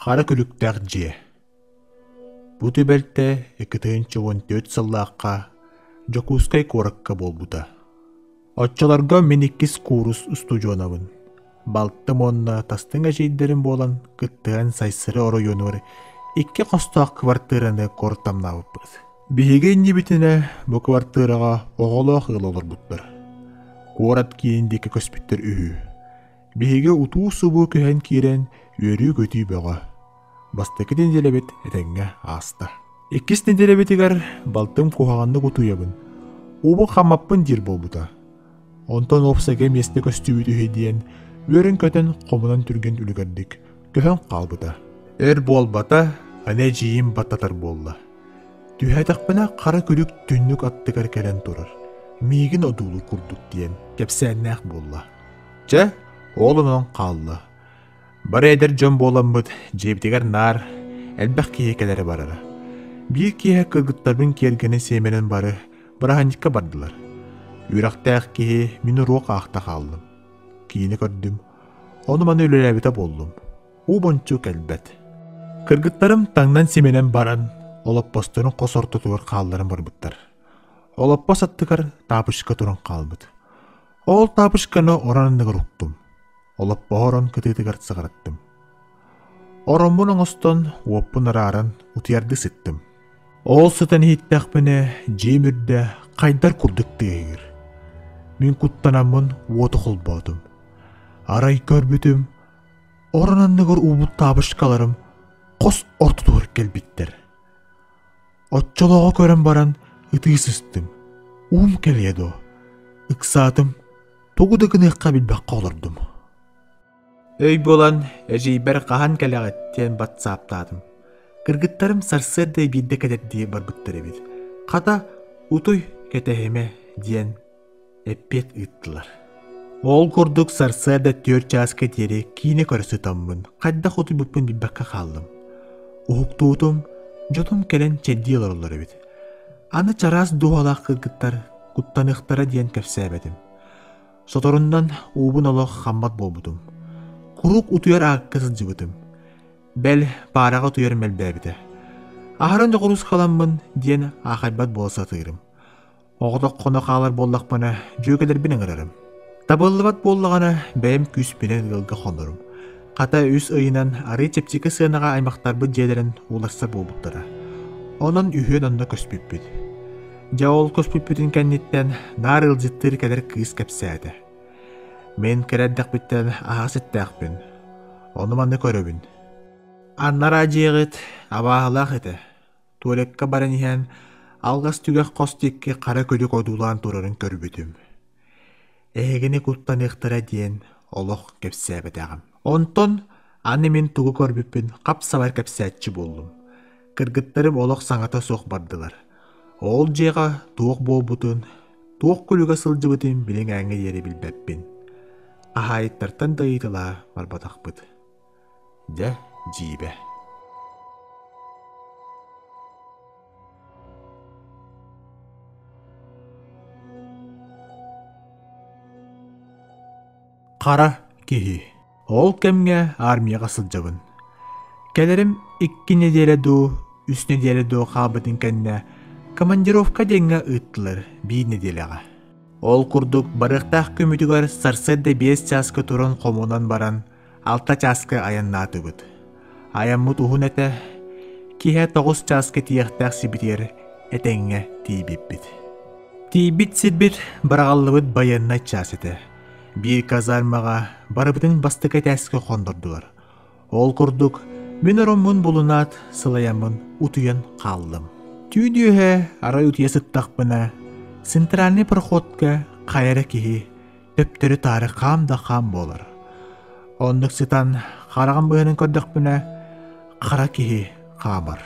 Хара күлүктээх дьиэ. Бу түбэлтэ 2014 сыллаахха Дьокуускай куоракка буолбута. Оччолорго мин иккис куурус устудьуонабын. Балтым уонна тастыҥ эдьиийдэрим буолан кыттыһан Сайсары оройуонугар икки хостоох кыбартыыраны куортамнаабыппыт. Биһиги иннибитинэ бу кыбартыыраҕа оҕолоох ыал олорбуттар. Куорат киинин диэки көспүттэр үһү. Биһиги утуу-субуу көһөн киирэн үөрүү-көтүү бөҕө. Бастакы нэдиэлэбит этэҥҥэ ааста. Иккис нэдиэлэбитигэр балтым куһаҕаннык утуйабын, уубун хаммаппын диир буолбута. Онтон уопсайга миэстэ көстүбүт үһү диэн үөрэн-көтөн хомунан түргэн үлүгэрдик көһөн хаалбыта. Өр буолбата, аны эдьиийим баттатар буолла. Түһээтэхпинэ хара күлүк түннүк аттыгар кэлэн турар, миигин одуулуур курдук диэн кэпсээннээх буолла. Чэ, ол онон хаалла. Бары эдэр дьон буоламмыт, дьиэбитигэр наар элбэх киһи кэлэрэ барара. Биир киэһэ кыргыттарбын киэргэнэ сиэмэнэн бары бырааһынньыкка бардылар. Үөрэхтээх киһи мин уруок аахта хааллым. Киинэ көрдүм, ону-маны үлэлээбитэ буоллум. Уу бончу кэлбэт. Кыргыттарым таҥнан-симэнэн баран, олоппосторун хос ортотугар хаалларан барбыттар. Олоппос аттыгар таапычка туран хаалбыт. Ол таапычканы орон анныгар уктум. Олоппоһу орон кытыытыгар сыҕарыттым. Ороммун оҥостон, уоппун арааран, утуйардыы сыттым. Ол сытан иһиттэхпинэ, дьиэм үрдэ хайдар курдук тыаһыыр. Мин куттанаммын уоту холбоотум. Арай көрбүтүм, орон анныгар уубут таабышкаларым хос ортотугар кэлбиттэр. Оччолооҕу көрөн баран ытыы сыстым. Уум кэлиэ дуо? Ыксаатым, тугу да гыныахха билбэххэ олордум. Өй буолан, эдьиийбэр хаһан кэлэҕит диэн батсааптаатым. Кыргыттарым сарсыарда биирдэ кэлэрдии барбыттар эбит. Хата, утуй, кэтэһимэ диэн эппиэт ыыттылар. Ол курдук сарсыарда 4 чааска диэри киинэ көрө сытаммын, хайдах утуйбуппун билбэккэ хааллым. Уһуктуутум, дьонум кэлэн чэйдии олороллор эбит. Аны чараас дууһалаах кыргыттар куттаныахтара диэн кэпсээбэтим. Соторунан уубун олох хаммат буолбутум. Куруук утуйар аакка сылдьыбытым. Бэл, паараҕа утуйарым элбээбитэ. Аһарын дьоҕуруускаламмын диэн аахайбат буола сатыырым. Оҕотох хоно хаалар буоллахпына, дьүөгэлэрбин ыҥырарым. Табыллыбат буоллаҕына, бэйэм күүспүнэн ыалга хонорум. Хата үс ыйынан арыый чэпчэки сыанаҕа аймахтарбыт дьиэлэрин уларсар буолбуттара. Онон үһүөн онно көспүппүт. Дьэ ол көспүппүтүн кэнниттэн наар ыалдьыттыыр кэлэр кыыс кэпсээтэ. Мин кэрэ эрдэхпиттэн аһаҕас эттээхпин. Ону-маны көрөбүн. Аннараа дьиэҕит абааһылаах этэ. Туалекка баран иһэн, алҕас түгэх хос диэки хара күлүк одуулаан турарын көрбүтүм. Эһигини куттаныахтара диэн олох кэпсээбэтэҕим. Онтон аны мин тугу көрбүппүн хап-сабар кэпсээччи буоллум. Кыргыттарым олох саҥата суох бардылар. Ол дьиэҕэ туох буолбутун, туох күлүгэ сылдьыбытын билиҥ ээҥҥэ диэри билбэппин. Хаһаайыттартан да ыйыталаһа барбатахпыт. Дьэ, дьиибэ. Хара киһи. Ол кэмҥэ армияҕа сылдьабын. Кэлэрим икки нэдиэлэ дуу, үс нэдиэлэ дуу хаалбытын кэннэ командировка диэҥҥэ ыыттылар биир нэдиэлэҕэ. Ол курдук барыахтаах күммүтүгэр сарсыарда 5 чааска туран хомунан баран Алта чааска айаннаатыбыт. Айаммыт уһун этэ, киэһэ 9 чааска тиийиэхтээх сибитигэр этэҥҥэ тиийбиппит. Тиийбит сирбит быраҕыллыбыт байыаннай чаас этэ. Биир казармаҕа барыбытын бастакы этээскэ хоннордулар. Ол курдук, мин ороммун булунаат, сылайаммын утуйан хааллым. Түүн үөһэ арай утуйа сыттахпына, центральный проходка хайа эрэ киһи төптөрү-таары хаам да хаам буолар. Оннук сытан хараҕым быһынан көрдөхпүнэ, хара киһи хаамар.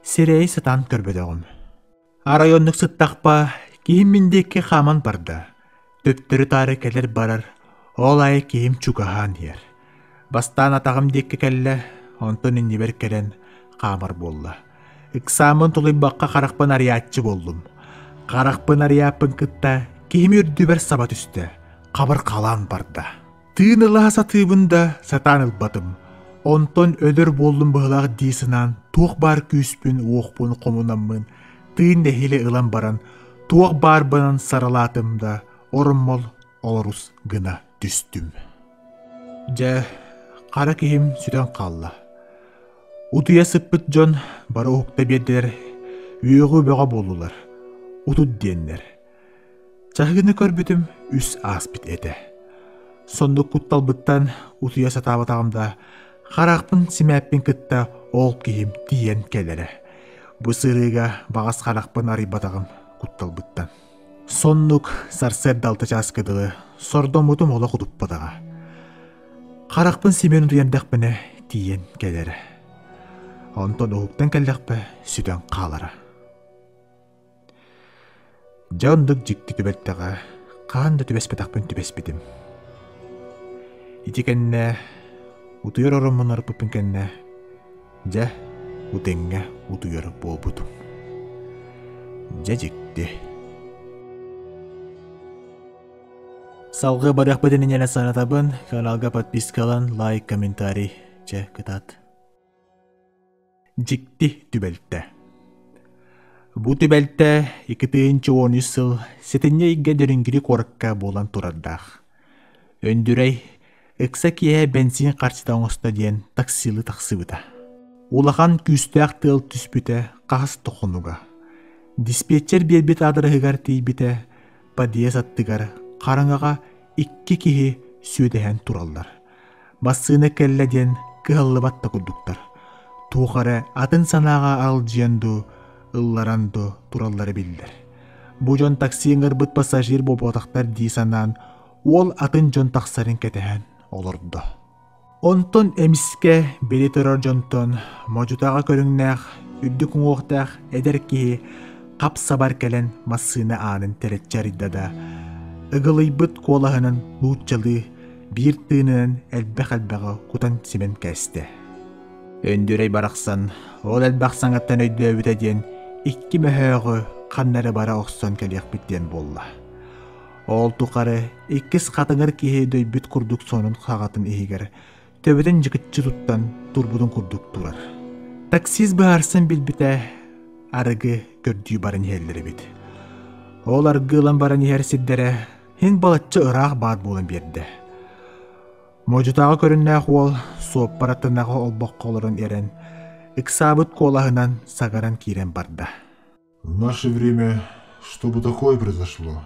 Сирэйи сатаан көрбөтөҕүм. Арай оннук сыттахпа, киһим мин диэки хааман барда. Төптөрү-таары кэлэр-барар, ол аайы киһим чугаһаан иһэр. Бастаан атаҕым диэки кэллэ, онтон иннибэр кэлэн хаамар буолла. Ыксааммын тулуйбакка харахпын арыйааччы буоллум. Харахпын арыйааппын кытта киһим үрдүбэр саба түстэ, хабыр халаан барда. Тыын ыла сатыыбын да сатаан ылбатым. Онтон өлөр буоллум быһылаах дии санаан туох баар күүспүн-уохпун хомунаммын тыын нэһиилэ ылан баран туох баарбынан саралаатым да ороммол олорус гына түстүм. Дьэ, хара киһим сүтэн хаалла. Утуйа сыппыт дьон бары уһукта биэрдилэр, үөҕүү бөҕө буоллулар, утут диэннэр. Чаһыгыны көрбүтүм үс ааспыт этэ. Соннук кутталбыттан утуйа сатаабатаҕым да, харахпын симээппин кытта ол киһим тиийэн кэлэрэ. Бу сырыыга баҕас харахпын арыйбатаҕым кутталбыттан. Соннук сарсыарда алта чааска дылы сордоммутум олох утуппатаҕа. Харахпын симэн утуйардэхпинэ тиийэн кэлэрэ. Онтон уһуктан кэллэхпэ сүтэн хаалара. Дьэ оннук дьикти түбэлтэҕэ хаһан да түбэспэтэхпин түбэспитим. Ити кэннэ утуйар ороммун арыппыппын кэннэ дьэ утэҥҥэ утуйар буолбутум. Дьэ дьикти. Салгыы барыахпытын иннинэ санатабын, каналга подпискалан, лайк, комментарий, чэ, кытаат. Дьикти түбэлтэ. Бу түбэлтэ 2013 сыл сэтинньи ыйга Дөрүнгүрү куоракка буолан турардаах. Өндүрэй ыкса киэһэ бэнсиин харчыта оҥосто диэн таксилыы тахсыбыта. Улахан күүстээх тыал түспүтэ хаһыс да хонуга. Диспетчер биэрбит аадырыһыгар тиийбитэ, подъезд аттыгар хараҥаҕа икки киһи сүөдэһэн тураллар. Массыына кэллэ диэн кыһаллыбат да курдуктар. Туох эрэ атын санааҕа алдьыйан дуу, ылларан дуу тураллара биллэр. Бу дьон такси ыҥырбыт пассажир буолбатахтар дии санаан, уол атын дьон тахсарын кэтэһэн олордо. Онтон эмискэ били турар дьонтон модьутааҕы көрүҥнээх, үрдүк уҥуохтаах эдэр киһи хап-сабар кэлэн массыына аанын тэлэччи арыйда да, ыгылыйбыт куолаһынан нууччалыы биир тыынынан элбэх-элбэҕи кутан-симэн кээстэ. Өндүрэй барахсан ол элбэх саҥаттан өйдөөбүтэ диэн икки мөһөөҕү ханна эрэ бара охсон кэлиэхпит диэн буолла. Ол тухары иккис хатыҥыр киһи дөйбүт курдук сонун хаҕатын иһигэр төбөтүн дьыкыччы туттан турбутун курдук турар. Таксист быһаарсан билбитэ арыгы көрдүү баран иһэллэр эбит. Ол аргы ылан баран иһэр сирдэрэ Һин балачча ыраах баар буолан биэрдэ. Модьутааҕы көрүннээх уол суоппар аттынааҕы олбоххо олорон эрэн, ыксаабыт куолаһынан сагаран киирэн барда. В наше время, чтобы такое произошло,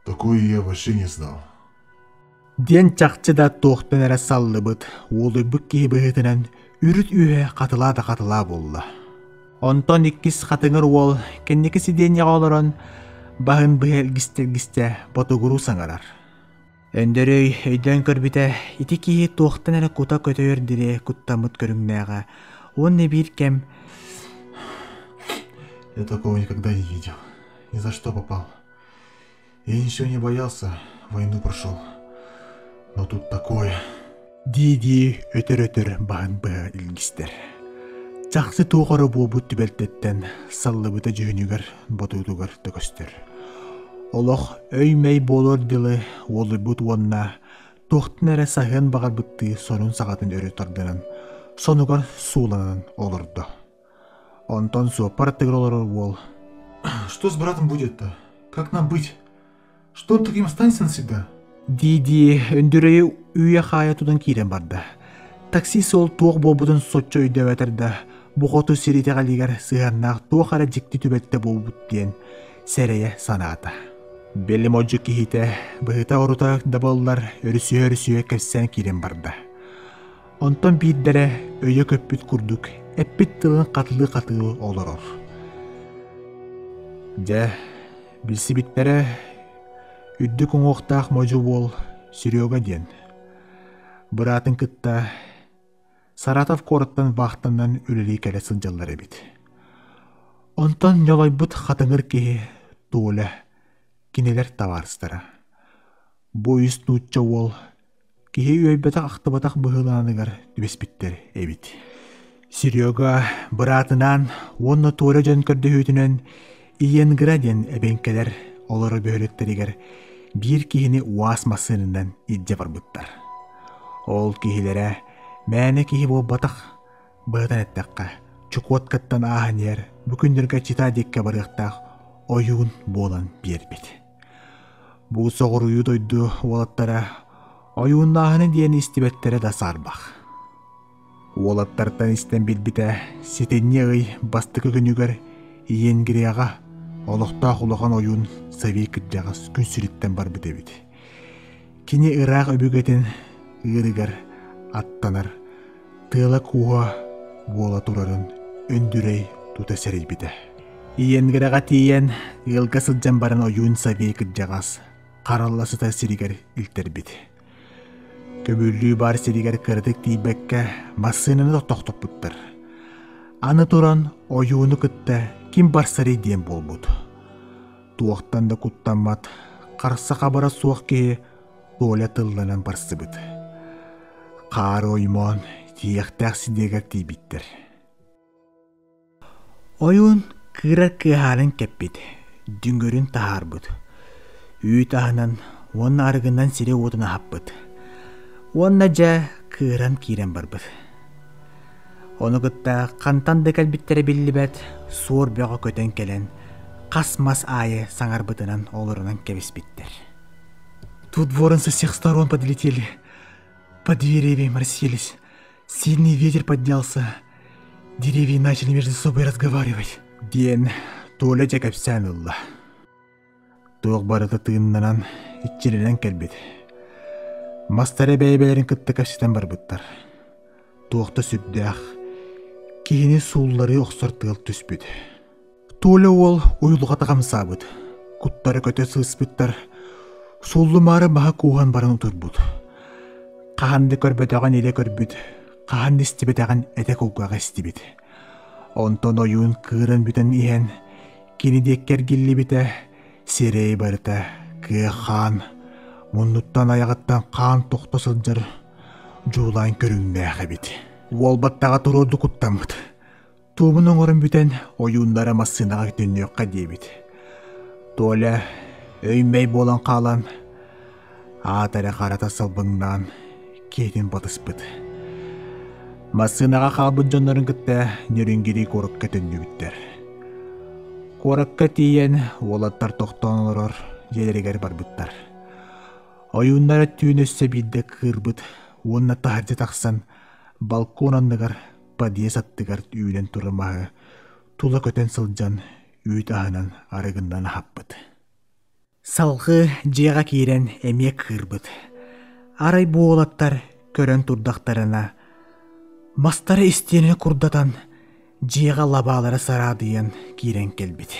такое я вообще не знал. Диэн чахчы да туохтан эрэ саллыбыт, уолуйбут киһи быһыытынан үрүт үөһэ хатылаа да хатылаа буолла. Онтон иккис хатыҥыр уол кэнники сидиэнньэҕэ олорон баһын быһа илгистэ-илгистэ ботугуруу саҥарар. Өндөрөй өйдөөн көрбүтэ ити киһи туохтан эрэ кута көтөйөр дири куттаммыт көрүҥнээҕэ уонна биир кэм Я такого никогда не видел. Ни за что попал. Я ничего не боялся, войну прошел. Но тут такое... Дии-дии өтөр-өтөр баһын быһа илгистэр. Чахчы туох эрэ буолбут түбэлтэттэн саллыбыта дьүһүнүгэр, ботуутугар да көстөр. Олох өй-мэй буолуор дылы уолуйбут уонна туохтан эрэ саһыан баҕарбыттыы сонун саҕатын өрө тардынан, сонугар сууланан олордо. Онтон суоппар аттыгар олорор уол «Что с братом будет-то? Как нам быть? Что он таким останется навсегда?» дии-дии Өндүрэйи үүйэ-хаайа тутан киирэн барда. Такси суол туох буолбутун соччо өйдөөбөтөр да, бу хоту сир итэҕэлигэр сыһыаннаах туох эрэ дьикти түбэлтэ буолбут диэн сэрэйэ санаата. Били модьу киһитэ быһыта-орута да буоллар өрүсүһэ-өрүсүһэ кэпсээн киирэн барда. Онтон биирдэрэ өйө көппүт курдук эппит тылын хатылыы-хатылыы олорор. Дьэ, билсибиттэрэ үрдүк уҥуохтаах модьу уол Серега диэн. Быраатын кытта Саратов куораттан вахтанан үлэлии кэлэ сылдьаллар эбит. Онтон ньолойбут хатыҥыр киһи Толя кинилэр табаарыстара. Бу үс нуучча уол Киһи үөйбэтэх-ахтыбатах быһыылааныгар түбэспиттэр эбит. Серега быраатынаан уонна туора дьон көрдөһүүтүнэн Иенгра диэн эбэҥкэлэр олорор бөһүөлэктэригэр биир киһини УАЗ массыынанан илдьэ барбыттар. Ол киһилэрэ мээнэ киһи буолбатах, быһатан эттэххэ, Чукоткаттан ааһан иһэр бу күннэргэ Чита диэккэ барыахтаах ойуун буолан биэрбит. Бу соҕуруйуу дойду уолаттара ойууннааһыны диэни истибэттэрэ да саарбах. Уолаттартан истэн билбитэ, сэтинньи ый бастакы күнүгэр Иенгрияҕа олохтоох улахан ойуун Савий кырдьаҕас күн сириттэн барбыт эбит. Кини ыраах өбүгэтин ыырыгар аттанар тыала-кууһа буола турарын Өндүрэй тута сэрэйбитэ. Иенгрэҕэ тиийэн, ыалга сылдьан баран ойуун Савей кырдьаҕас харалла сытар сиригэр илтэрбит. Көмүллүү баар сиригэр кыратык тиийбэккэ массыынаны тохтоппуттар. Аны туран ойууну кытта ким барсарый диэн буолбут. Туохтан да куттаммат, харса-хабара суох киһи Толя тылланан барсыбыт. Хаары оймоон тиийиэхтээх сидиэгэр тиийбиттэр. Ойуун кыырар кыаһаанын кэппит, дүҥүрүн таһаарбыт, үүт аһынан уонна арыгынан сири-уотун аһаппыт. Уонна дьэ кыыран киирэн барбыт. Ону кытта хантан да кэлбиттэрэ биллибэт суор бөҕө көтөн кэлэн, хас мас аайы саҥарбытынан олорунан кэбиспиттэр. Тут ворон со всех сторон подлетели, по деревьям расселись. Сильный ветер поднялся. Деревья начали между собой разговаривать. Диэн Толя дьэ кэпсээн ылла. Туох барыта тыыннанан, иччилэнэн кэлбит. Мастара бэйэ-бэйэлэрин кытта кэпсэтэн барбыттар. Туох да сүрдээх, киһини суулларыы охсор тыал түспүт. Толя уол уйулҕата хамсаабыт, куттара көтө сыыспыттар, сууллумаары маһа кууһан баран утуйбут. Хаһан да көрбөтөҕүн илэ көрбүт, хаһан да истибэтэҕин этэ кулгааҕа истибит. Онтон ойуун кыыран бүтэн иһэн, кини диэки эргиллибитэ, сирэйэ барыта кыа хаан, муннуттан айаҕыттан хаан тохто сылдьар дьуулаан көрүҥнээх эбит. Уол баттаҕа туруорду куттаммыт. Туомун оҥорон бүтэн, ойууннара массыынаҕа төннүөххэ диэбит. Толя өй-мэй буолан хаалан, аат эрэ харата салбыҥнаан, киһитин батыспыт. Массыынаҕа хаалбыт дьоннорун кытта Нөрүнгири куоракка төннүбүттэр. Куоракка тиийэн, уолаттар тохтоон олорор дьиэлэригэр барбыттар. Ойууннара түүн өссө биирдэ кыырбыт уонна таһырдьа тахсан, балкон анныгар подъезд аттыгар үүнэн турар маһы тула көтөн сылдьан үүт аһынан арыгыннан аһаппыт. Салгыы дьиэҕэ киирэн эмиэ кыырбыт. Арай бу уолаттар көрөн турдахтарына, мастары истиэнэ курдатан, дьиэҕэ лабаалара сараадыйан киирэн кэлбит.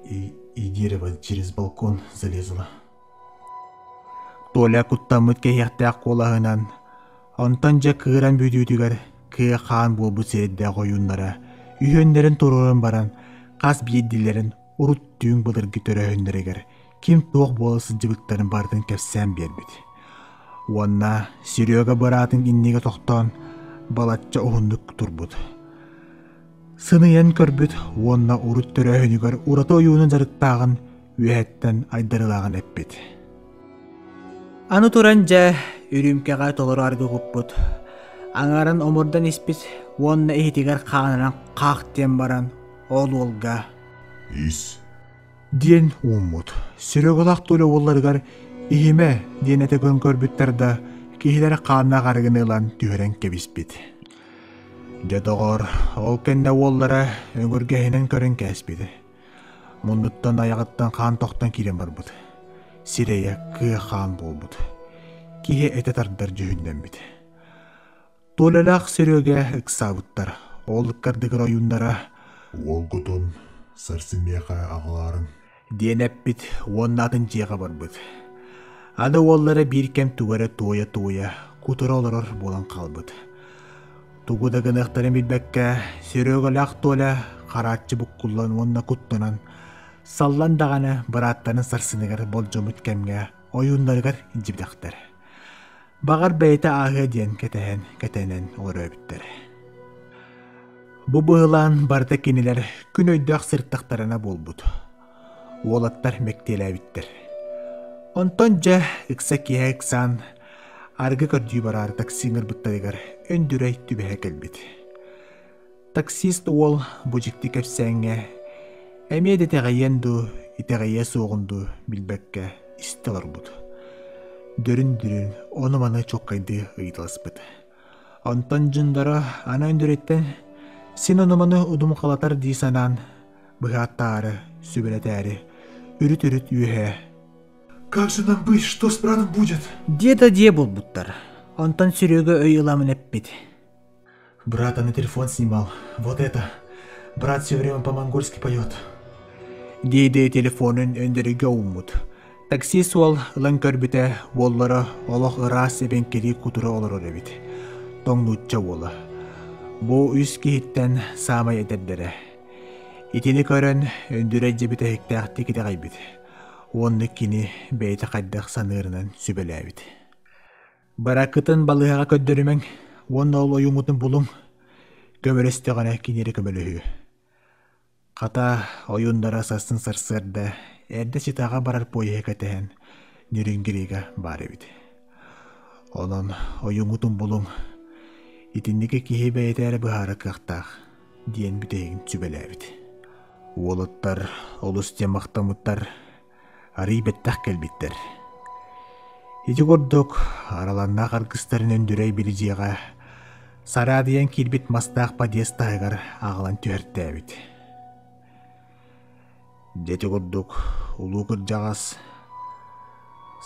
И, и дерево через балкон залезло. Толя куттаммыт кэһиэхтээх куолаһынан Онтон дьэ кыыран бүтүүтүгэр кыа хаан буолбут сирэйдээх ойууннара үһүөннэрин туруоран баран хас биирдиилэрин урут түүн былыргы төрөөһүннэригэр ким туох буола сылдьыбыттарын барытын кэпсээн биэрбит. Уонна Серега быраатын иннигэ тохтоон балачча уһуннук турбут. Сыныйан көрбүт уонна урут төрөөһүнүгэр ураты ойуунун дьарыктааҕын үөһэттэн айдарылааҕын эппит. Аны туран дьэ, үрүүмкэҕэ толору аргы куппут. Аҥарын омурдан испит уонна иһитигэр хаанынан хаах диэн баран, ол уолга «Ис» диэн ууммут. Серегалаах Толя уолларыгар «Иһимэ» диэн этэ көн көрбүттэр да, киһилэрэ хааннаах арыгыны ылан түһэрэн кэбиспит. Дьэ доҕоор, ол кэннэ уоллара өҥүргэһинэн көрөн кээспит. Муннуттан айаҕыттан хаан тохтон киирэн барбыт. Сирэйэ кыа хаан буолбут. Киһи этэ тардар дьүһүннэммит. Туолалаах Серега ыксаабыттар. Ол ыккардыгар ойууннара «Уолгутун сарсын миэхэ аҕалаарыҥ» диэн эппит уонна атын дьиэҕэ барбыт. Аны уоллара биир кэм тугу эрэ туойа-туойа кутура олорор буолан хаалбыт. Тугу да гыныахтарын билбэккэ, Серегалаах Толя харааччы буккуллан уонна куттанан, саллан даҕаны бырааттарын сарсыныгар болдьоммут кэмҥэ ойууннарыгар илдьибитэхтэр. Баҕар бэйэтэ ааһыа диэн кэтэһэн, кэтэнэн олоро эбиттэр. Бу быһылаан барыта кинилэр күн өйдөөх сырыттахтарына буолбут. Уолаттар мэктиэлээбиттэр. Онтон дьэ ыкса киэһэ ыксаан, Арыгы көрдүү бараары такси ыҥырбыттарыгар Өндүрэй түбэһэ кэлбит. Таксист уол бу дьикти кэпсээҥҥэ эмиэ да итэҕэйиэн дуу, итэҕэйиэ суоҕун дуу билбэккэ истэ олорбут. Дөрүн-дөрүн ону-маны чуолкайдыы ыйыталаспыт. Онтон дьондоро аны Өндүрэйтэн син ону-маны удумхалатар дии санаан быһааттаары, сүбэлэтээри үрүт-үрүт үөһэ Как же нам быть, что с братом будет? Диэ да диэ буолбуттар. Онтон Серега өй ыламын эппит. Брата на телефон снимал. Вот это. Брат все время по-монгольски поет. Дии-дии телефонун өндөрүгэ ууммут. Такси суол ылан көрбүтэ, уоллара олох ыраас эбэҥкилии кутура олорор эбит. Тоҥ нуучча уола. Бу үс киһиттэн саамай эдэрдэрэ. Итини көрөн Өндүрэй дьэ бүтэһиктээхтик итэҕэйбит. Уонна кини бэйэтэ хайдах саныырынан сүбэлээбит. Бараккытын балыыһаҕа көрдөрүмэҥ уонна ол ойууҥҥутун булуҥ, көмөлөстөҕүнэ киниэрэ көмөлөһүө. Хата, ойууннара сарсын сарсыарда эрдэ Читаҕа барар поеһы кэтэһэн Нерюнгрига баар эбит. Онон ойууҥҥутун булуҥ, итинники киһи бэйэтэ эрэ быһаарар кыахтаах диэн бүтэһигин сүбэлээбит. Уолаттар олус диэн махтаммыттар, арыый бэттэх кэлбиттэр. Ити курдук араланнаах аргыстарын Өндүрэй били дьиэҕэ сараадыйан киирбит мастаах подъезд таһыгар аҕалан түһэртээбит. Дьэ ити курдук улуу кырдьаҕас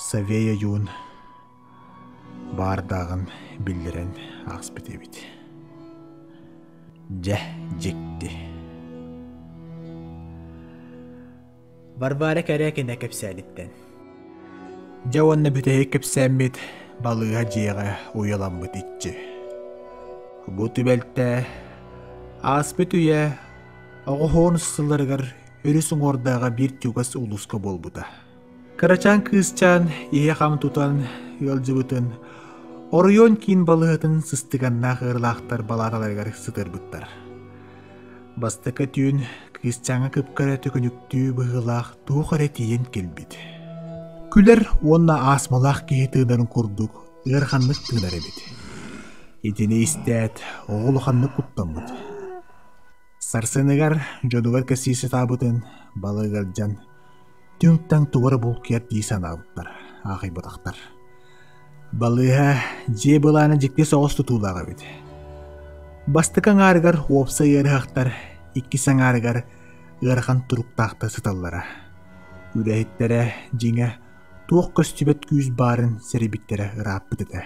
Савей ойуун баардааҕын биллэрэн ааспыт эбит. Дьэ, дьикти. Варвара Кэрээкинэ кэпсээниттэн. Дьэ уонна бүтэһик кэпсээммит балыыһа дьиэҕэ уйаламмыт иччи. Бу түбэлтэ ааспыт үйэ оҕоһуон сылларыгар өрүс уҥуордааҕы биир чугас улууска буолбута. Кырачаан кыысчаан иһэ хам тутан ыалдьыбытын оройуон киин балыыһатын сыстыганнаах ыарыылаахтар балааталарыгар сытыарбыттар. Бастакы түүн кыысчааҥҥа кып-кыра төкүнүктүү быһыылаах туох эрэ тиийэн кэлбит. Күлэр уонна астмалаах киһи тыынарын курдук ыараханнык тыынар эбит. Итини истээт, оҕо улаханнык куттаммыт. Сарсыныгар дьонугар кэпсии сатаабытын балык ыалдьан түҥ-таҥ тугу эрэ булкуйар дии санаабыттар, аахайбатахтар. Балыыһа дьиэ былаана дьикти соҕус тутуулаах эбит. Бастакы аҥаарыгар уопсай ыарыһахтар, иккис аҥаарыгар ыарахан туруктаахтар сыталлара. Үлэһиттэрэ, дьиҥэ, туох көстүбэт күүс баарын сэрэйбиттэрэ ырааппыт этэ.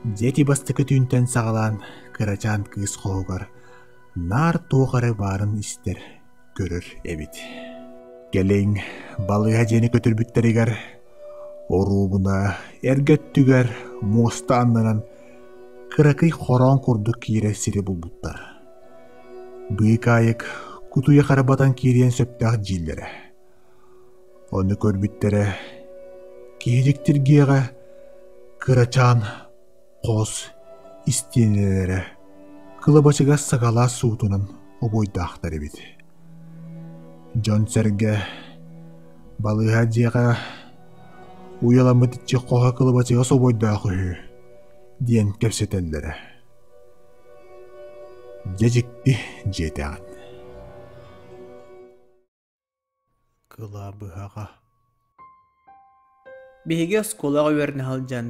Дьэ ити бастакы түүнтэн саҕалаан кырачаан кыыс хоһугар наар туох эрэ баарын истэр, көрөр эбит. Кэлин балыыһа дьиэни көтүрбүттэригэр оруобуна эргэ өттүгэр муоста аннынан кыракый хороон курдук киирэр сири булбуттар. Быыкаайык кутуйах эрэ батан киириэн сөптөөх дииллэрэ. Ону көрбүттэрэ киһи дьиктиргиэҕэ кырачаан хос истиэнэлэрэ кылабачыгас сагалаас суутунан обуойдаахтар эбит. Дьон-сэргэ балыыһа дьиэҕэ уйаламмыт иччи хоһо кылабачыгас обуойдаах үһү диэн кэпсэтэллэрэ. Дьэ дьикти дьиэтэҕин. Кылаабыһаҕа Биһиги оскуолаҕа үөрэнэ сылдьан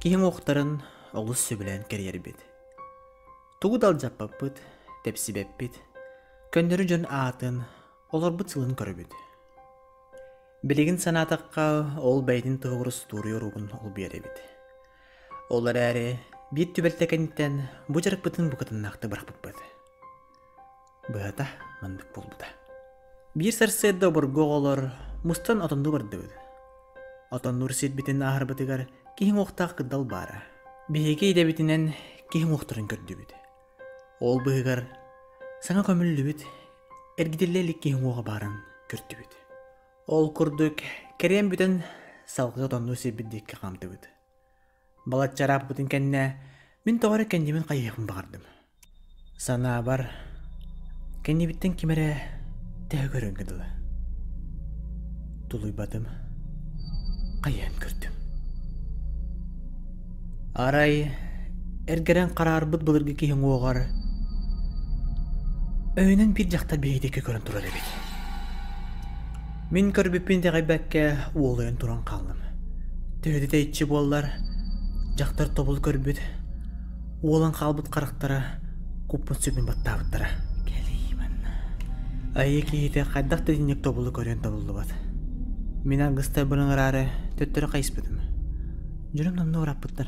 киһи уҥуохтарын олус сөбүлээн кэрийэрбит. Тугу да алдьаппаппыт, тэпсибэппит, көннөрү дьон аатын, олорбут сылын көрөбүт. Билигин санаатахха, ол бэйэтин туһугар устуоруйа уруогун олбуйар эбит. Ол эрээри биир түбэлтэ кэнниттэн бу дьарыкпытын букатыннаахтык бырахпыппыт. Быһата, маннык буолбута. Биир сарсыарда обургу оҕолор мустан отоннуу бардыбыт. Отоннуур сирбитин ааһарбытыгар киһи уҥуохтаах кырдал баара. Биһиги идэбитинэн киһи уҥуохтарын көрдүбүт. Ол быыһыгар саҥа көмүллүбүт, эргитиллэ илик киһи уҥуоҕа баарын көрдүбүт. Ол курдук кэриэн бүтэн салгыы отоннуур сирбит диэки хаамтыбыт. Балачча ырааппытын кэннэ мин тоҕо эрэ кэннибин хайыһыахпын баҕардым. Санаабар, кэннибиттэн ким эрэ тэһэ көрөнгө дылы. Тулуйбатым, хайыһан көрдүм. Арай эргэрэн хараарбыт былыргы киһи уҥуоҕар өйүнэн биир дьахтар биһиги диэки көрөн турар эбит. Мин көрбүппүн итэҕэйбэккэ уолуйан туран хааллым. Төһө да тэйиччи буоллар, дьахтар тобул көрбүт, уолан хаалбыт харахтара куппут сүгүн баттаабыттара. Кэлиий манна. Айыы киһитэ хайдах да итинник тобулу көрүөн табыллыбат. Мин аргыстарбын ыҥыраары төттөрү хайыспытым. Дьонум номнуо ырааппыттар.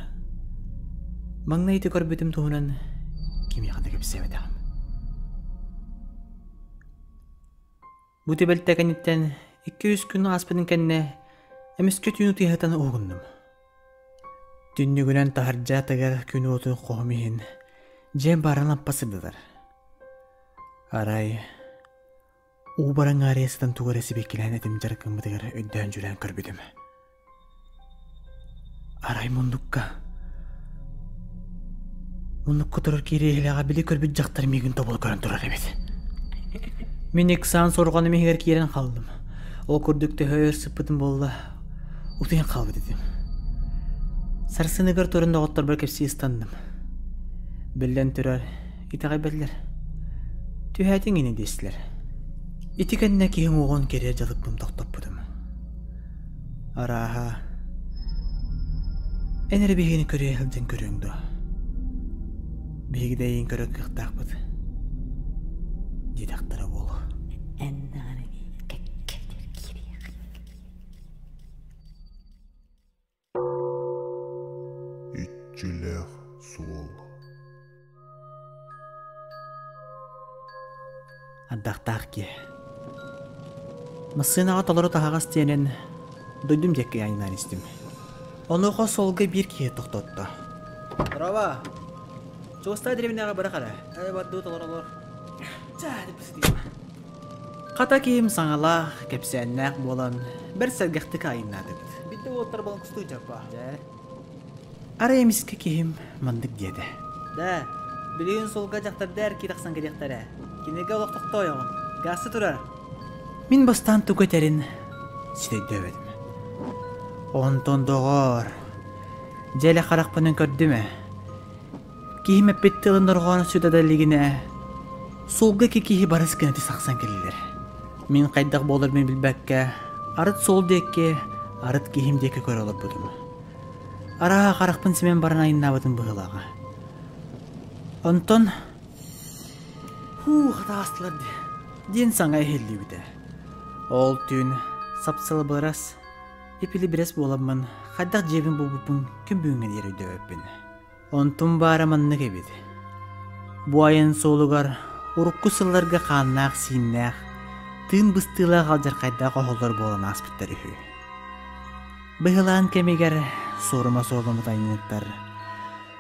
Маҥнай ити көрбүтүм туһунан кимиэхэ да кэпсээбэтэҕим. Бу түбэлтэ кэнниттэн 2-3 күн ааспытын кэннэ эмискэ түүн утуйа сытан уһугуннум. Түннүгүнэн таһырдьа тыгар күн уотун хоһум иһин дьиэм баарын лаппа сырдатар. Арай уу бараҥаарыйа сытан тугу эрэ сибикилээн этим дьарыкыммытыгар өйдөөн-дьүлээн көрбүтүм. Арай муннукка муннукка турар кириэһилэҕэ били көрбүт дьахтар миигин тобулу көрөн турар эбит. Мин ыксаан сорҕоном иһигэр киирэн хааллым. Ол курдук төһө өр сыппытым буолла, утуйан хаалбыт этим. Сарсыныгар туран доҕотторбор кэпсии ыстанным. Биллэн турар, итэҕэйбэтилэр. Түһээтиҥ ини дэстилэр. Ити кэннэ киһи уҥуоҕун кэрийэр дьалыкпын тохтоппутум. Арааһа, эн эрэ биһигини көрө сылдьан көрүөҥ дуо? Биһиги да эйигин көрөр кыахтаахпыт диэтэхтэрэ буолуо. Эн даҕаны кэккэтэр киириэх. Иччилээх суол. Ардахтаах киһи. Массыынаҕа толору таһаҕас тиэнэн дойдум диэки айаннаан истим. Онуоха суолга биир киһи тохтотто. Здорово! Чугастай дэриэбинэҕэ бырах эрэ. Э, бардыы толоролор. Хата киһим саҥалаах, кэпсээннээх буолан, бэрт сэргэхтик айаннаатыбыт. Биирдэ уолаттар балыксытыы дьаппа. Арай эмискэ киһим маннык диэтэ. Да, билигин суолга дьахтардар эр тахсан кэлиэхтэрэ. Кинигэ олох тохтоойоҕун. Гаассы турар. Мин бастаан тугу этэрин ситэ өйдөөбөтүм. Онтон доҕоор, дьэ элэ харахпынан көрдүм ээ. Киһим эппит тылын дорҕооно сүтэ да илигинэ, суолга икки киһи барыс гына тахсан кэллилэр. Мин хайдах буоларбын билбэккэ, арыт суол диэки, арыт киһим диэки көрө олорбутум. Арааһа харахпын симэн баран айаннаабытым быһыылааҕа. Онтон «Һуу, хатаастылар дии» диэн саҥа иһиллибитэ. Ол түүн сап-сылыбырас, ипилибирэс буоламмын хайдах дьиэбин булбуппун күн бүгүҥҥэ диэри өйдөөбөппүн. Онтум баара маннык эбит. Бу айан суолугар урукку сылларга хааннаах-сииннээх, тыын быстыылаах алдьархайдаах оһоллор буолан ааспыттар үһү. Быһылаан кэмигэр суорума суолуммут айанньыттар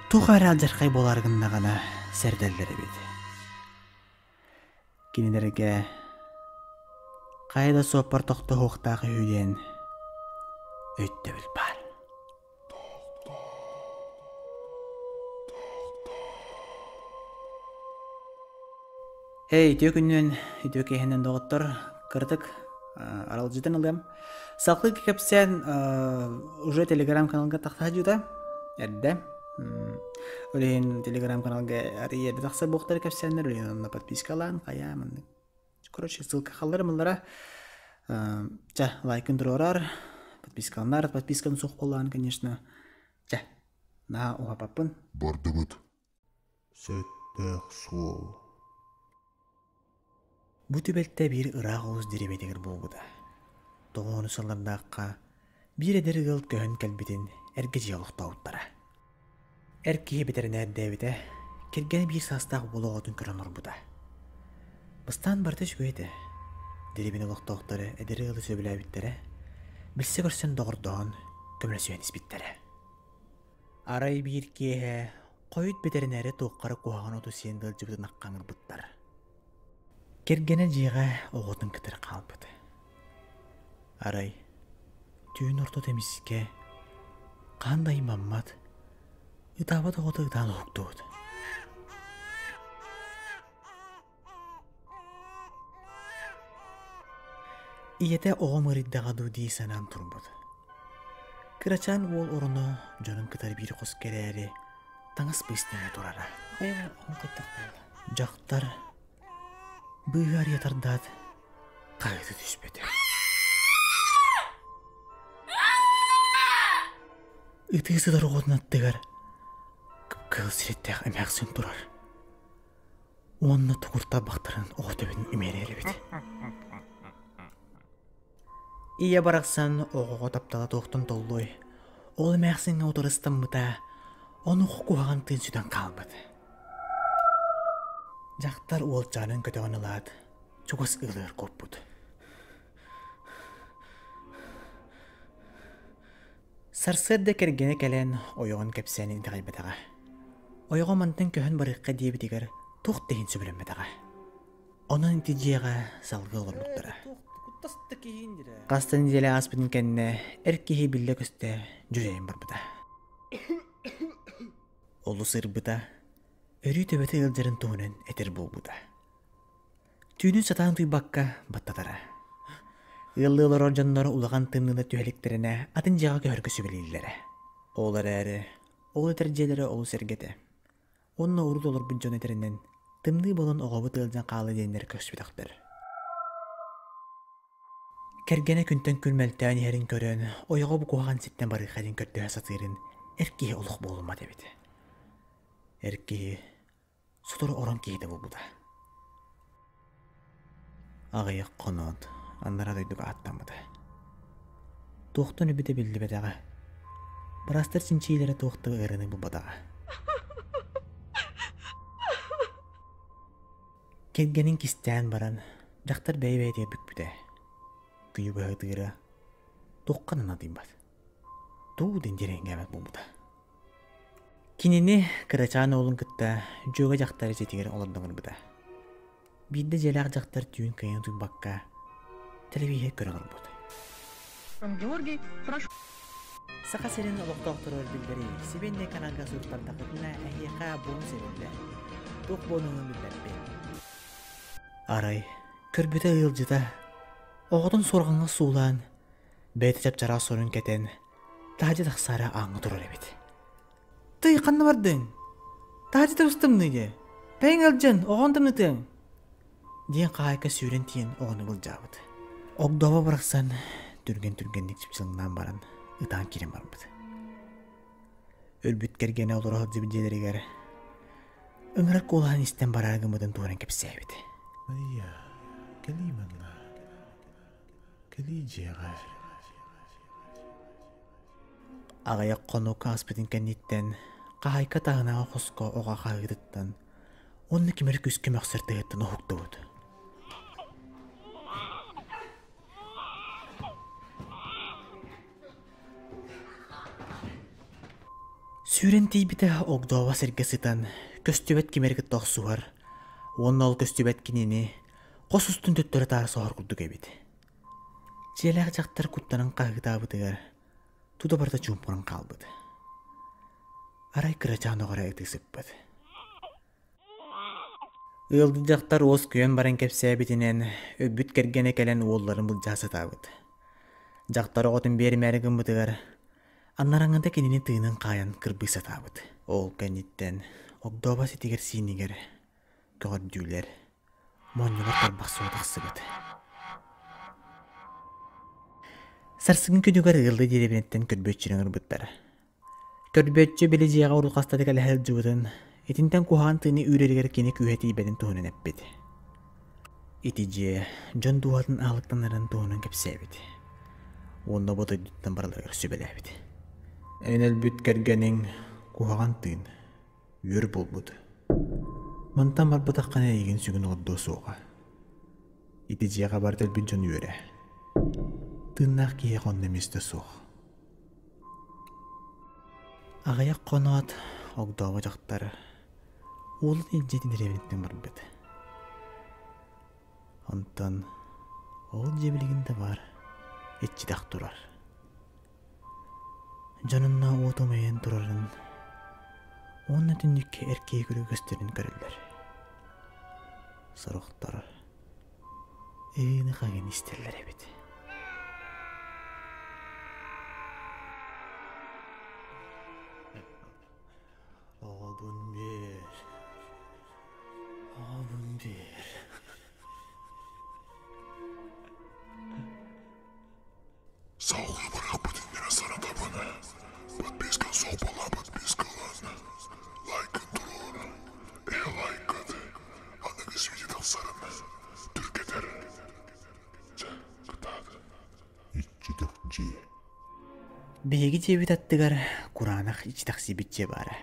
туох эрэ алдьархай буолаары гыннаҕына сэрдэллэр эбит. Кинилэргэ хайа да суоппар тохтоһуохтаах үһү диэн өйдөбүл баар. Эй, үтүө күнүнэн, үтүө киэһэнэн доҕоттор, кыратык аралдьытан ылыам. Салгыы кэпсээн уже телеграм-каналга тахса сылдьыбыта эрдэ. Ол иһин телеграм-каналга арыйа эрдэ тахсар буолуохтара кэпсээннэр, ол иһин онно подпискалаан, хайаа маннык. Короче, ссылка халларым ыллара. Чэ, лайкын туруорар, подпискаланар, подписканы суох буоллаҕына, конечно, чэ, наһаа уһапаппын. Бардыбыт. Сэттээх суол. Бу түбэлтэ биир ыраах олус дэриэбинэтигэр буолбута. Тоҕоону сыллардаахха биир эдэр ыал көһөн кэлбитин эргэ дьиэ олохтообуттара. Эр киһи бэтэринээрдээбитэ, кэргэнэ биир саастаах уол оҕотун көрөн олорбута. Бастаан барыта үчүгэй этэ. Дэриэбинэ олохтоохторо эдэр ыалы сөбүлээбиттэрэ, билсэ көрсөн доҕордоһон, көмөлөсүһэн испиттэрэ. Арай биир киэһэ хойут бэтэринээри туохха эрэ куһаҕан оту сиэн ыалдьыбытын хаҥырбыттар. Кэргэнэ дьиэҕэ оҕотун кытары хаалбыт. Арай түүн ортото эмискэ хаһан да аймаммат, ытаабат оҕото ытаан уһуктубут. Ийэтэ оҕом ыарыйдаҕа дуу дии санаан турбут. Кырачаан уол ороно дьонун кытары биир хоско эрээри таҥас быыстана турара. Дьахтар быыһы арыйа тардаат хаһыыта түспүтэ. Ытыы сытар оҕотун аттыгар кыыл сирэйдээх эмээхсин турар. Уонна тугур тарбахтарын оҕо төбөтүн имэрийэр эбит. Ийэ барахсан оҕоҕо таптала туохтан толлуой, ол эмээхсиҥҥэ утары ыстаммыта, онуоха куһаҕан тыын сүтэн хаалбыт. Дьахтар уолчаанын көтөҕөн ылаат, чугас ыалыгар куоппут. Сарсыарда кэргэнэ кэлэн ойоҕун кэпсээнин итэҕэйбэтэҕэ. Ойоҕо мантан көһөн барыахха диэбитигэр туох да иһин сөбүлэммэтэҕэ. Онон ити дьиэҕэ салгыы олорбуттара. Хас да нэдиэлэ ааспытын кэннэ эр киһи биллэ-көстө дьүдьэйэн барбыта. Олус ырбыта, өрүү төбөтө ыалдьарын туһунан этэр буолбута. Түүнүн сатаан утуйбакка баттатара. Ыаллыы олорор дьоннор улахан тымныыны түһэликтэринэ атын дьиэҕэ көһөргө сүбэлииллэрэ. Ол эрээри, ол этэр дьиэлэрэ олус эргэ этэ. Уонна урут олорбут дьон этэринэн, тымныы буолан оҕобут ыалдьан хаалла диэннэр көрсүбэтэхтэр. Кэргэнэ күнтэн күн мөлтөөн иһэрин көрөн, ойоҕо бу куһаҕан сиртэн барыахха диэн көрдөһө сатыырын эр киһи олох буолуммат эбит. Эр киһи сотору орон киһитэ буолбута. Аҕыйах хоноот анараа дойдуга аттаммыта. Туохтан үбүтэ биллибэтэҕэ. Быраастар чинчийиилэрэ туох да ыарыыны булбатаҕа. Кэргэнин кистээн баран, дьахтар бэйэ-бэйэтигэр бүкпүтэ. Күнү быһа ытыыра туохха да наадыйбат. Тугу да интэриэһиргээбэт буолбута. Кинини кырачаан уолун кытта дьүөгэ дьахтар дьиэтигэр олордон ылбыта. Биирдэ дьиэлээх дьахтар түүн кыайан утуйбакка, тэлэбииһэр көрө олорбут. Георгий, прошу. Саха сирин олохтоохторугар биллэрии, сибиэннэй каналга суруттардаххытына эһиэхэ бонус эбиллэр. Туох бонуһун билбэппин. Арай, көрбүтэ ыалдьыта, оҕотун суорҕаҥҥа суулаан, бэйэтэ чап-чараас сонун кэтэн, таһырдьа тахсаары ааҥҥа турар эбит. Тый, ханна бардыҥ? Таһырдьа табыс тымныы дии. Бэйэҥ ыалдьан, оҕоҥ тымнытыаҥ диэн хаһаайка сүүрэн тиийэн оҕону былдьаабыт. Огдообо барахсан түргэн-түргэнник чыпчылыҥнаан баран ытаан киирэн барбыт. Өлбүт кэргэнэ олоро сылдьыбыт дьиэлэригэр ыҥырар куолаһын истэн бараары гыммытын туһунан кэпсээбит. Мария, кэлиий манна. Кэлиий дьиэҕэр. Аҕыйах хонук ааспытын кэнниттэн хаһаайка таһынааҕы хоско оҕо хаһыытыттан уонна ким эрэ күүскэ мөхсөр тыаһыттан уһуктубут. Сүүрэн тиийбитэ огдообо сиргэ сытан, көстүбэт ким эрэ кытта охсуһар уонна ол көстүбэт кинини хос устун төттөрү-таары соһор курдук эбит. Дьиэлээх дьахтар куттанан хаһыытаабытыгар тута барыта чуумпуран хаалбыт. Арай кырачаан оҕо эрэ ытыы сыппыт. Ыалдьыт дьахтар уоскуйан баран кэпсээбитинэн, өлбүт кэргэнэ кэлэн уолларын былдьаһа сатаабыт. Дьахтар оҕотун биэримээри гыммытыгар, аннараҥҥыта кинини тыынын хаайан кырбыы сатаабыт. Ол кэнниттэн огдообо ситигэр-сиинигэр көҕөрдүүлэр моонньугар тарбах суола тахсыбыт. Сарсыҥҥы күнүгэр ыаллыы дэриэбинэттэн көрбүөччүнү ыҥырбыттара. Көрбүөччү били дьиэҕэ урут хаста да кэлэ сылдьыбытын, итинтэн куһаҕан тыыны үүрэригэр кини күүһэ тиийбэтин туһунан эппит. Ити дьиэ дьон дууһатын аһылыктанарын туһунан кэпсээбит. Уонна бу дойдуттан бараларыгар сүбэлээбит. Эн өлбүт кэргэниҥ куһаҕан тыын, үөр буолбут. Мантан барбатаххына эйигин сүгүн олордуо суоҕа. Ити дьиэҕэ барыта өлбүт дьон үөрэ. Тыыннаах киһиэхэ онно миэстэ суох. Аҕыйах хоноот огдообо дьахтар уолун илдьэ дэриэбинэттэн барбыт. Онтон ол дьиэ билигин да баар, иччитэх турар. Дьон онно уот умайан турарын уонна түннүккэ эр киһи күлүгэ көстөрүн көрөллөр. Сорохтор ыыны хаһыын истэллэр эбит. Оҕобун биэр. Салгыы барыахпыт иннинэ санатабын. Подпискан суох подпискалан. Лайкын туруор. Эһэ лайкыт. Аныгыс видео тахсарын түргэтэр. Чэ, кытаат. Иччитэх дьиэ. Биһиги дьиэбит аттыгар кураанах иччитэхсийбит дьиэ баара.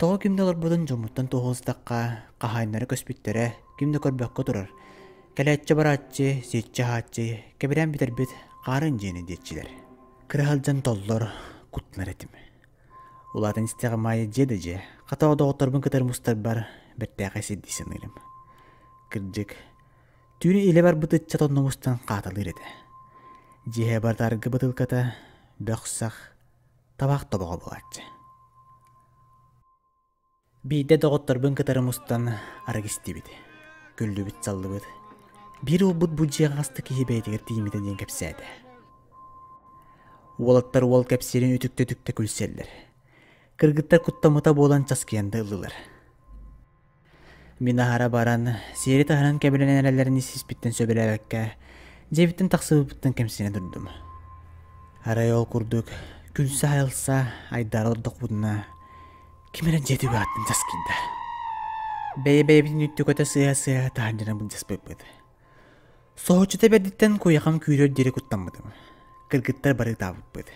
Тоҕо ким да олорбутун дьоммуттан туоһуластахха, хаһаайыннара көспүттэрэ, ким да көрбөккө турар. Кэлээччи-барааччы, сиэччи-аһааччы, кэбирээн бүтэрбит хаарын дьиэни диэччилэр. Кыра сылдьан толлор, куттанар этим. Улаатан истэҕим аайы дьиэ да дьиэ, хата доҕотторбун кытары мустарбар бэртээхэй сирдии саныырым. Кырдьык, түүнү илэ барбыт ыччат онно мустан хааталыыр этэ. Дьиэ барытарга бытыылката, бөх-сах, табаах тобоҕо буолааччы. Биирдэ доҕотторбун кытары мустан арыгы истибит, күллүбүт-саллыбыт. Биир уолбут бу дьиэҕэ хаста киһи бэйэтигэр тиийиммитэ диэн кэпсээтэ. Уолаттар уол кэпсиирин үтүктэ-үтүктэ күлсэллэр. Кыргыттар куттаммыта буолан часкыйан да ыллылар. Мин аһара баран, сиэри таһынан кэбилэнэн эрэллэрин ис-испиттэн сөбүлээбэккэ, дьиэбиттэн тахсыбыппыттан кэмсинэ турдум. Арай ол курдук күлсэ-айылса айдаара олордохпутуна, ким эрэ дьиэ түгэҕиттэн часкыйда. Бэйэ-бэйэбитин үттүкөтө сыыһа-сыыһа таһырдьанан былдьаспыппыт. Соһуччута бэрдиттэн куйахам күүрүөр диэри куттаммытым. Кыргыттар бары ытаабыппыт.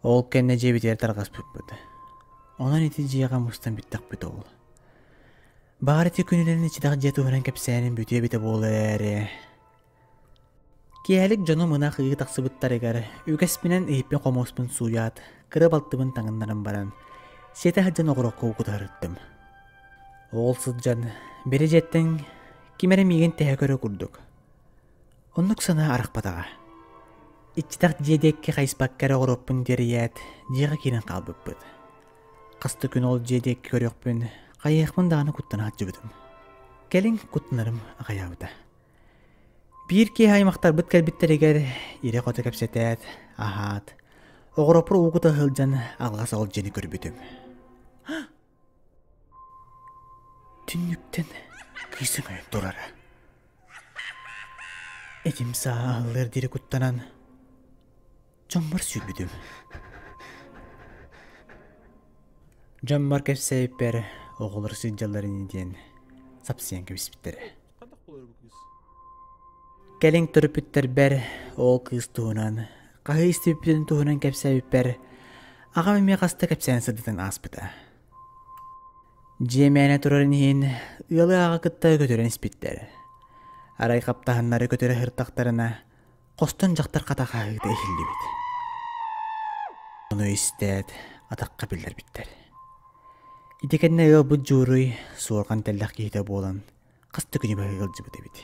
Ол кэннэ дьиэбитигэр тарҕаспыппыт. Онон ити дьиэҕэ мустан бүттэхпит ол. Баҕар ити күнүнэн иччитэх дьиэ туһунан кэпсээним бүтүө эбитэ буолуо эрээри Киэһэлик дьонум ынах ыы тахсыбыттарыгар үгэспинэн иһиппин-хомуоспун сууйаат, кыра балтыбын таҥыннаран баран, сиэтэ сылдьан оҕурокко укутаһырыттым. Ол сылдьан, били дьиэттэн ким эрэ миигин тэһэ көрө курдук. Оннук санаа арахпатаҕа. Иччитэх дьиэ диэки хайыспакка эрэ оҕуруоппун диэрийээт, дьиэҕэ киирэн хаалбыппыт. Хас да күн ол дьиэ диэки көрүөхпүн, хайыахпын даҕаны куттана сылдьыбытым. Кэлин куттанарым аҕыйаабыта. Биир киэһэ аймахтарбыт кэлбиттэригэр ирэ-хото кэпсэтээт, аһаат, оҕуруоппар уу кута сылдьан алҕас ол дьиэни көрбүтүм. Түннүктэн кыыс өҥөйөн турара. Этим сааһа аһыллыар диэри куттанан, дьоммор сүүрбүтүм. Дьоммор кэпсээбиппэр оҕолор сылдьаллар ини диэн сапсыйан кэбиспиттэрэ. Кэлин төрөппүттэрбэр ол кыыс туһунан, хаһыы истибиппитин туһунан кэпсээбиппэр, аҕам эмиэ хаста кэпсээн сырдатан ааспыта. Дьиэ мээнэ турарын иһин ыалы ааҕа кытта көтүрэн испиттэр. Арай хаптаһыннары көтүрэ сыртахтарына, хостон дьахтар хата хаһыыта иһиллибит. Ону истээт, атахха биллэрбиттэр. Ити кэннэ ыалбыт Дьууруй суорҕан тэллэх киһитэ буолан, хас да күнү быһа ыалдьыбыт эбит.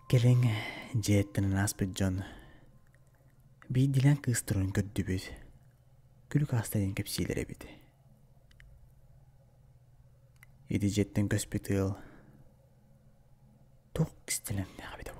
Кэлин дьиэттэн ааспыт дьон биирдиилээн кыыс туран көрдүбүт, күлүк ааста диэн кэпсииллэр эбит. Ити дьиэттэн көспүт ыал туох кистэлэҥнээх эбитэ.